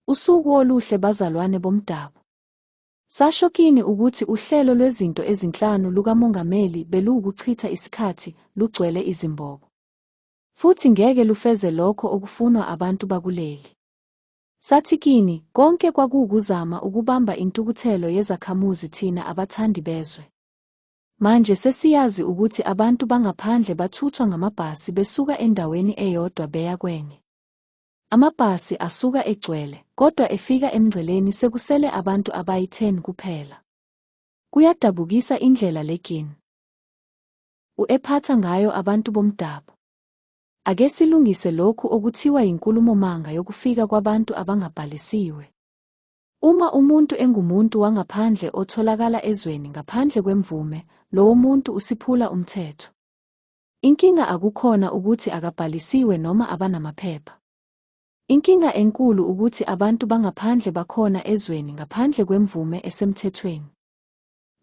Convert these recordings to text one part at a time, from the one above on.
Usuku oluhle bazalwane bomdabu. Sasho kini ukuthi uhlelo lwezinto ezinhlanu lukaMongameli beluwukuchitha isikhathi, lugcwele izimbobo. Futhi ngeke lufeze lokho okufunwa abantu bakuleli. Sathi kini, konke kwakuwukuzama ukubamba intukuthelo yezakhamuzi thina abathandi bezwe. Manje sesiyazi ukuthi abantu bangaphandle bathuthwa ngamabhasi besuka endaweni eyodwa beya kwenye. Amabhasi asuka egcwele, kodwa efika emngceleni sekusele abantu abayi-10 kuphela. Kuyadabukisa indlela le GNU ephatha ngayo abantu bomdabu. Ake silungise lokhu okuthiwa yinkulumomanga yokufika kwabantu abangabhalisiwe. Uma umuntu engumuntu wangaphandle otholakala ezweni ngaphandle kwemvume, lowomuntu usiphula umthetho. Inkinga akukhona ukuthi akabhalisiwe noma abanamaphepha. Inkinga enkulu ukuthi abantu bangaphandle bakhona ezweni ngaphandle kwemvume esemthethweni.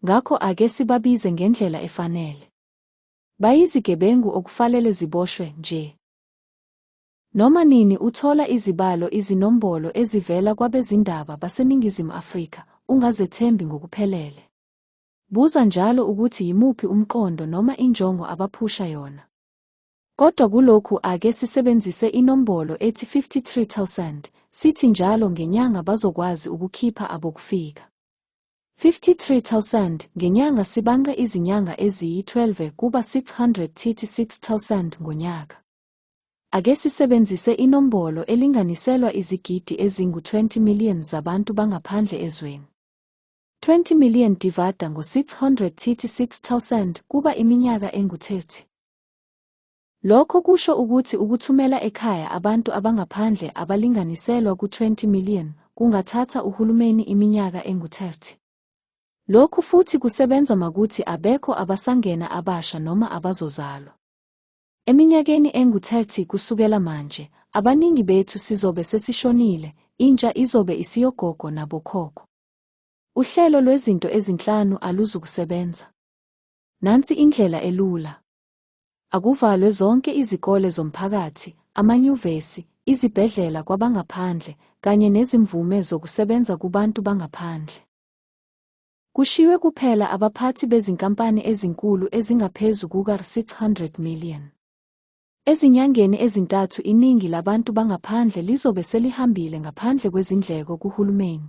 Ngakho ake sibabize ngendlela efanele. Bayizigebengu okufanele ziboshwe nje. Noma nini uthola izibalo izinombolo ezivela kwabezindaba baseNingizimu Afrika, ungazethembi ngokuphelele. Buza njalo ukuthi yimuphi umqondo noma injongo abaphusha yona. Kodwa kulokhu ake sisebenzise inombolo ethi 53,000, sithi njalo ngenyanga bazokwazi ukukhipha abokufika. 53,000 ngenyanga sibanqe izinyanga eziyi-12 kuba 636,000 ngonyaka. Ake sisebenzise inombolo elinganiselwa izigidi ezingu-20 million zabantu bangaphandle ezweni. 20 million divide ngo-636,000 kuba iminyaka engu-30. Lokho kusho ukuthi ukuthumela ekhaya abantu abangaphandle abalinganiselwa ku-20 million kungathatha uhulumeni iminyaka engu-30. Lokhu futhi kusebenza makuthi abekho abasangena abasha noma abazozalwa. Eminyakeni engu-30 kusukela manje, abaningi bethu sizobe sesishonile, intsha izobe isiyogogo nabokhokho. Uhlelo lwezinto ezinhlanu aluzukusebenza. Nansi indlela elula. Akuvalwe zonke izikole zomphakathi, amanyuvesi, izibhedlela kwabangaphandle, kanye nezimvume zokusebenza kubantu bangaphandle. Kushiywe kuphela abaphathi bezinkampani ezinkulu ezingaphezu kuka-R600 million. Ezinyangeni ezintathu iningi labantu bangaphandle lizobe selihambile ngaphandle kwezindleko kuhulumeni.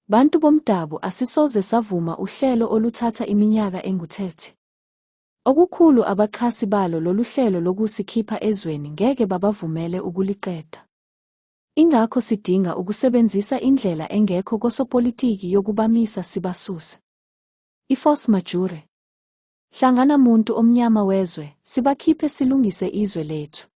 Bantu bomdabu asisoze savuma uhlelo oluthatha iminyaka engu-30. Okukhulu abaxhasi balo lolu hlelo lokusikhipha ezweni ngeke babavumele ukuliqeda. Ingakho sidinga ukusebenzisa indlela engekho kosopolitiki yokubamisa sibasuse. I-force majeure. Hlangana muntu omnyama wezwe, sibakhiphe silungise izwe lethu.